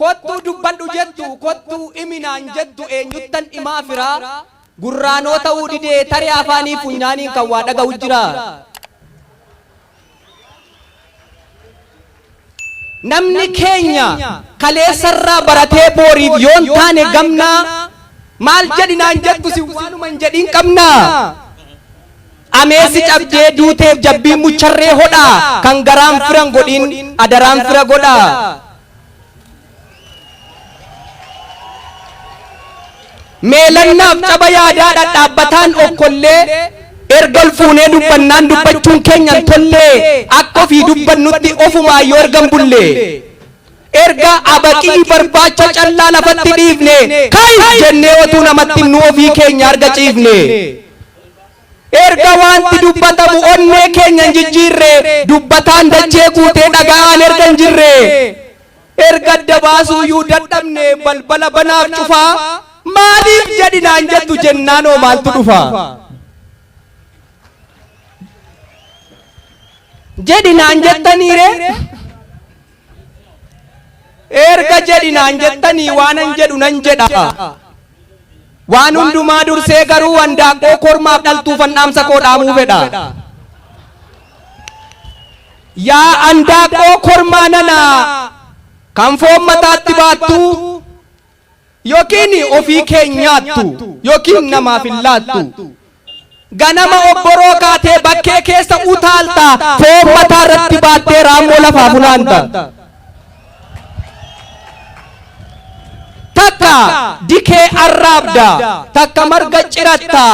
Kottuu dubbadhu jettu, kottuu imi naan jettu eenyuttan imaa firaa? Gurraanoo ta'uu didee tarii afaanii funyaaniin kan waa dhaga'u jiraa? Namni keenya kaleessarraa baratee booriif yoon taane gamnaa maal jedhi naan jettu sin waanuma hin jedhin qabnaa? Ameessi cabdee duuteef jabbiin mucharree hodhaa kan garaan firan godhin adaraan fira godhaa. Meelannaaf caba yaadaa dhadhaabbataan okkollee erga ol fuunee dubbannaan dubbachuun keenya hin tollee akka ofii dubbannutti ofumaa yoo erga hin bulle. Erga abaqii barbaacha callaa lafatti dhiifne kai jennee otuu namatti himnuu ofii keenya arga ciifne. Erga wanti dubbatamu onnee keenya hin jijjiirre dubbataan dachee guutee dhaga'aan erga hin jirre. Erga adda baasuuyyuu dadhabne balbala banaaf cufaa maaliif jedhi naan jettu jennaan hoo maaltu dhufa? Jedhi naan jettaniire? Erga jedhi naan jettanii waanan jedhu nan jedha. Waan hundumaa dursee garuu handaaqqoo kormaaf dhaltuufan dhaamsa koo dhaamuu fedha. Yaa handaaqqoo kormaa nana kan foon mataatti baattu yookiin ofii kee nyaattu yookiin namaaf hin laattu. Ganama obboroo kaatee bakkee keessa utaalta foon mataa irratti baattee raammoo lafaa funaanta. Takka dikee arraabda, takka marga ciratta,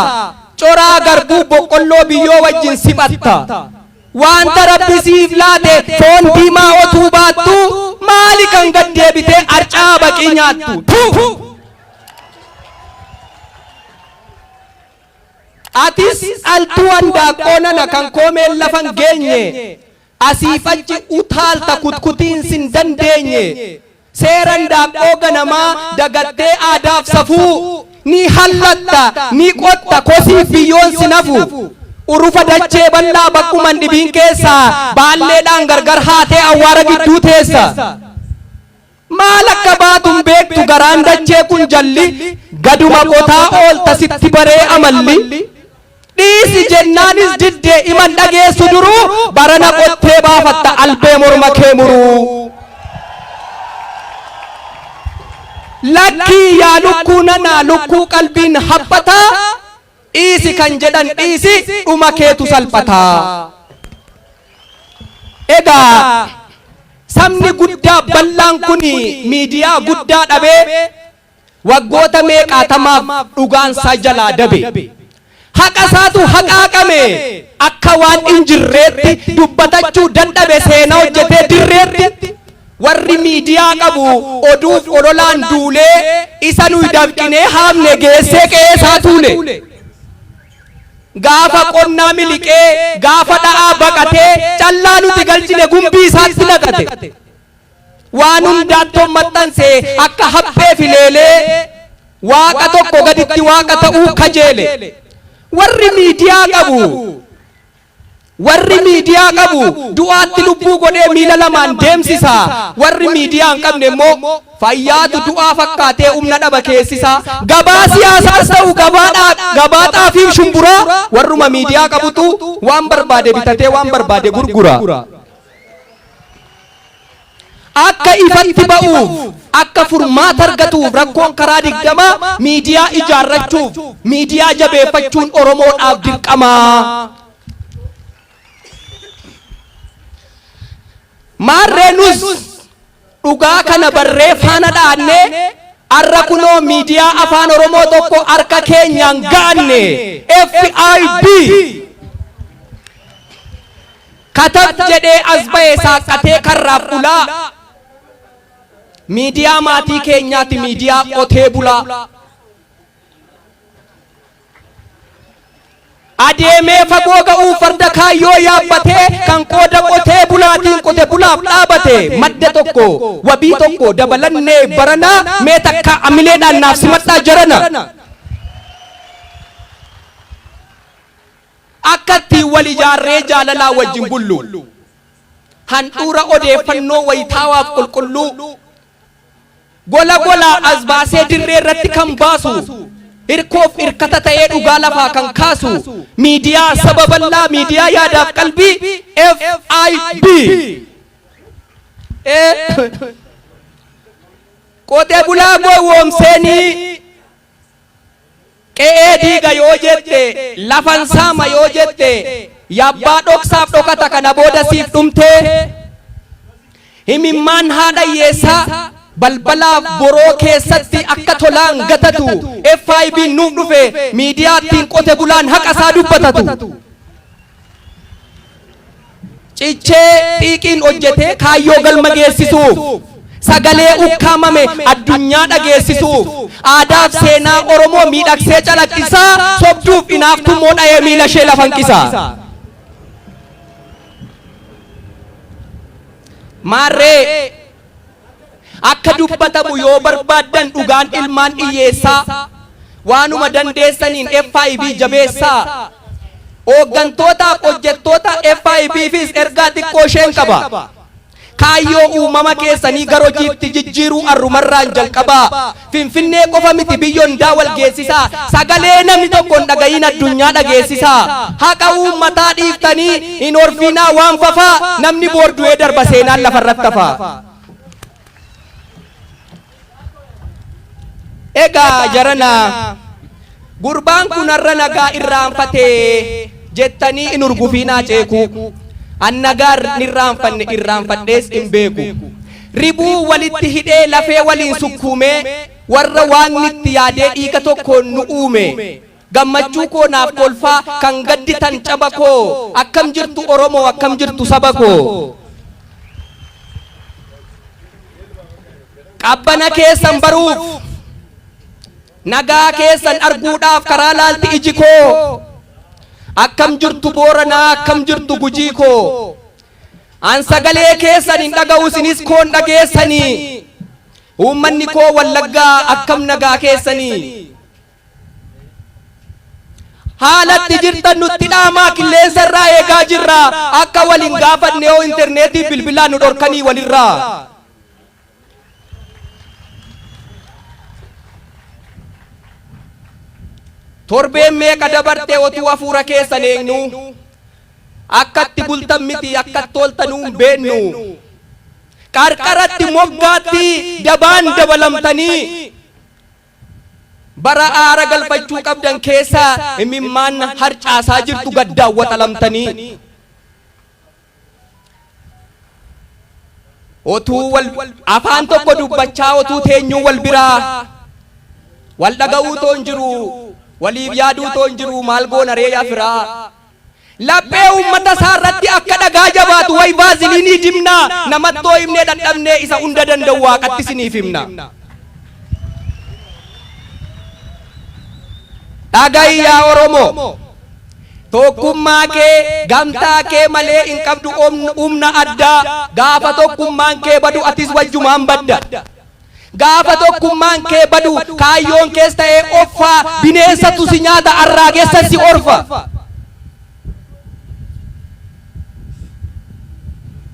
coraa garbuu boqqolloo biyyoo wajjin siphatta. Wanta Rabbi siif laate foon diimaa otuu baattu maali kan gad deebitee arcaa baqii nyaattu? Tu! Atis dhaltuu handaaqqoo nana kan koomeen lafa hin geenye asiif achi utaalta kutkutiin sin dandeenye. Seera handaaqqoo ganamaa dagattee aadaaf safuu ni hallatta ni qotta kosiif biyyoon sin hafu. Urufa dachee bal'aa bakkuman dhibiin keessaa baalleedhaan gargar haatee awwaara gidduu teessa. Maal akka baatu hin beektu garaan dachee kun jalli gaduma qotaa oolta sitti baree amalli. Dhiisi jennaanis diddee iman dhageessu duruu barana qottee baafatta albee morma kee muruu. Lakkii yaa lukkuu nanaa lukkuu qalbiin haphataa dhiisi kan jedhan dhiisi dhuma keetu salphataa. Egaa sabni guddaa bal'aan kun miidiyaa guddaa dhabee waggoota meeqaatamaaf dhugaan isaa jalaa dabe. Haqa isaatu haqaaqame akka waan hin jirreetti dubbatachuu dadhabe seenaa hojjetee dirreetti. Warri miidiyaa qabu oduuf ololaan duulee isa nuyi dafqinee haamne geessee qe'ee isaa tuule. Gaafa qonnaa miliqee gaafa dha'aa baqatee callaa nuti galchine gumbii isaatti naqate. Waan hundaattoon maxxanse akka haphee fileelee waaqa tokko gaditti waaqa ta'uu kajeele. Warri miidiyaa qabu Warri miidiyaa qabu du'aatti lubbuu godhee miila lamaan deemsisa. Warri miidiyaa hin qabne immoo fayyaatu du'aa fakkaatee humna dhaba keessisa. Gabaa siyaasaas ta'u gabaa xaafiif shumburaa warruma miidiyaa qabutu waan barbaade bitatee waan barbaade gurgura. Akka ifatti ba'uuf, akka furmaata argatuuf rakkoon karaa 20 miidiyaa ijaarrachuuf, miidiyaa jabeeffachuun Oromoodhaaf dirqamaa. Maarree nus dhugaa kana barree faana dha'annee arra kunoo miidiyaa afaan Oromoo tokko harka keenyaan ga'anne FIB. Katab jedhee as ba'e saaqqatee karraaf ulaa. Miidiyaa maatii keenyaati miidiyaa qotee bulaa. Adeemee fagoo ga'uu farda kaayyoo yaabbatee kan qooda qotee bulaatiin qote bulaaf dhaabate madda tokko wabii tokko dabalannee baranaa mee takka amileedhaan naaf simadhaa jarana. Akka ittiin wal ijaarree jaalalaa wajjin bullu. Handhuura odeeffannoo wayitaawaaf qulqulluu. Gola golaa as baasee dirree irratti kan baasu, hirkoof hirkata ta'ee dhugaa lafaa kan kaasu, miidiyaa saba bal'aa, miidiyaa yaadaaf qalbii FIB. Qotee bulaa gowwoomseenii Qe'ee diiga yoo jette, lafan saama yoo jette, yabbaa dhoksaaf dhokata kana booda siif dhumtee. Himimmaan haadha hiyyeessaa balbalaaf boroo keessatti akka tolaan gatatu FIBn nuuf dhufe miidiyaa ittiin qote bulaan haqa isaa dubbatatu. Cichee xiiqiin hojjetee kaayyoo galma geessisuuf, sagalee ukkaamame addunyaa dhageessisuuf, aadaaf seenaa Oromoo miidhagsee calaqqisaa, sobduuf inaaftummoo dha'ee miila ishee lafa hanqisa. Maarree akka dubbatamu yoo barbaaddan dhugaan ilmaan hiyyeessaa waanuma dandeessaniin FIB jabeessaa. Hooggantootaaf hojjettoota FIBfis ergaa xiqqoo isheen qaba. Kaayyoo uumama keessanii gar hojiitti jijjiiruu arrumarraan jalqabaa. Finfinnee qofa miti biyya hundaa wal geessisaa. Sagalee namni tokko hin dhaga'iin addunyaa dhageessisaa. Haqa uummataa dhiiftanii hin horfiinaa waan fafaa namni boor du'ee darba seenaan lafarratti hafa. Egaa jarana gurbaan kun har'a nagaa irraanfate jettanii hin hurgufiinaa ceekuu. An nagaa hin irraanfanne irraanfadhees hin beeku. Ribuu walitti hidhee lafee waliin sukkuumee warra waaqni itti yaadee dhiiga tokkoon nu uume. Gammachuu koo naaf kolfaa kan gadditan caba koo akkam jirtu Oromoo akkam jirtu saba koo. Qabbana keessan baruuf nagaa keessan arguudhaaf karaa laalti iji koo akkam jirtu Booranaa akkam jirtu Gujii koo. An sagalee keessan hin dhaga'u isinis koon dhageessanii. Uummanni koo Wallaggaa akkam nagaa keessanii. Haalatti jirtan nutti dhaamaa qilleensa irraa eegaa jirra akka wal hin gaafanne yoo interneetii bilbilaan nu dhorkanii walirraa. Torbeen meeqa dabarte otuu hafuura keessan eegnu akkatti bultan miti akkatti ooltanuu hin beennu. Qarqaratti moggaatti dabaan dabalamtanii Bara aara galfachuu qabdan keessa imimmaan harcaasaa jirtu gaddaan waxalamtanii. Otuu wal afaan tokko dubbachaa otuu teenyuu wal biraa wal dhaga'uu too hin jiru waliif yaaduu too hin jiru maal goona ree yaa firaa. Laphee uummata isaa irratti akka dhagaa jabaatu way vaaziliinii dibnaa namattoo himnee dhadhabnee isa hunda danda'u waaqatti isiniif himna. Dhaga'i yaa Oromoo! Tokkummaa kee, gamtaa kee malee hin qabdu humna addaa. Gaafa tokkummaan kee badu atis wajjumaan badda. Gaafa tokkummaan kee badu kaayyoon kees ta'ee offaa bineensatu si nyaata arraagessa si orfa.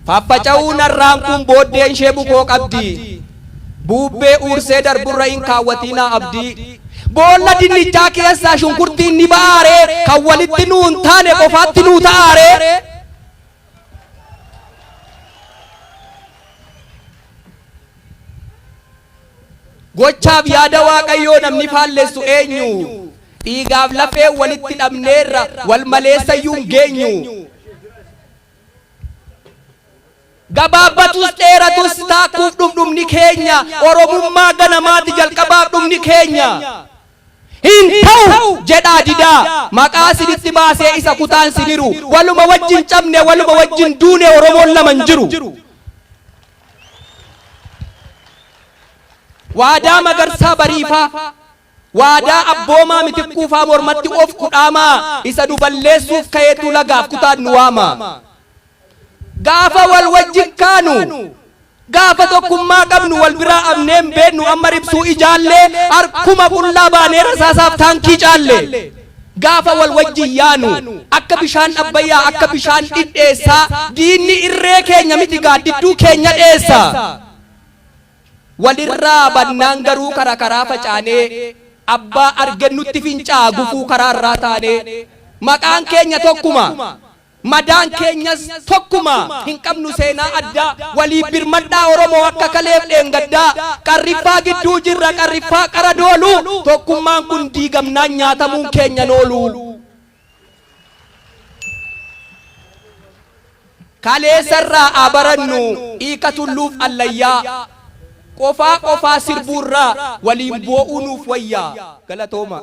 Faffaca'uun arraan kun booddeen ishee bukoo qabdi. Buubbee uursee darburra hin kaawwatiinaa abdii. Boolla dinnichaa keessaa shunkurtiin ni ba'aaree kan walitti nuu hin taane qofaatti nuu ta'aaree. Gochaaf yaada Waaqayyoo namni faallessu eenyu? Dhiigaaf lafee walitti hidhamneerra wal maleessayyuu hin geenyu. Gabaabbatus dheeratus taakkuuf dhumdhumni keenya Oromummaa ganamaati jalqabaaf dhumni keenya. Hin ta'u jedhaa didaa maqaa isinitti baasee isa kutaan sin hiru waluma wajjin cabne waluma wajjin duune Oromoon lama hin jiru. Waadaa Magarsaa Bariifaa Waadaa Abboomaa Mitikkuufaa mormatti of kudhaamaa isa nu balleessuuf ka'etu lagaaf kutaan nu waama. Gaafa wal wajjin kaanu, gaafa tokkummaa qabnu wal biraa abnee hin beeknu amma ribsuu ijaallee harkuma qullaa baanee rasaasaaf taankii caalle. Gaafa wal wajjin yaanu akka bishaan Abbayyaa akka bishaan dhidheessaa diinni irree keenya miti gaaddidduu keenya dheessa. Walirraa badnaan garuu kara karaa facaanee abbaa argennutti fincaa'a gufuu karaarraa taanee. Maqaan keenya tokkuma. Madaan keenyas tokkuma. Hin qabnu seenaa addaa. Waliif birmadhaa Oromoo akka kaleef dheengaddaa. Qarriffaa gidduu jirra qarriffaa qara doolu. Tokkummaan kun diigamnaan nyaatamuun keenya hin oolu. Kaleessa irraa haa barannu hiika tulluuf allayyaa. Qofaa qofaa sirbuurra waliin boo'uu nuuf wayya. Galatooma.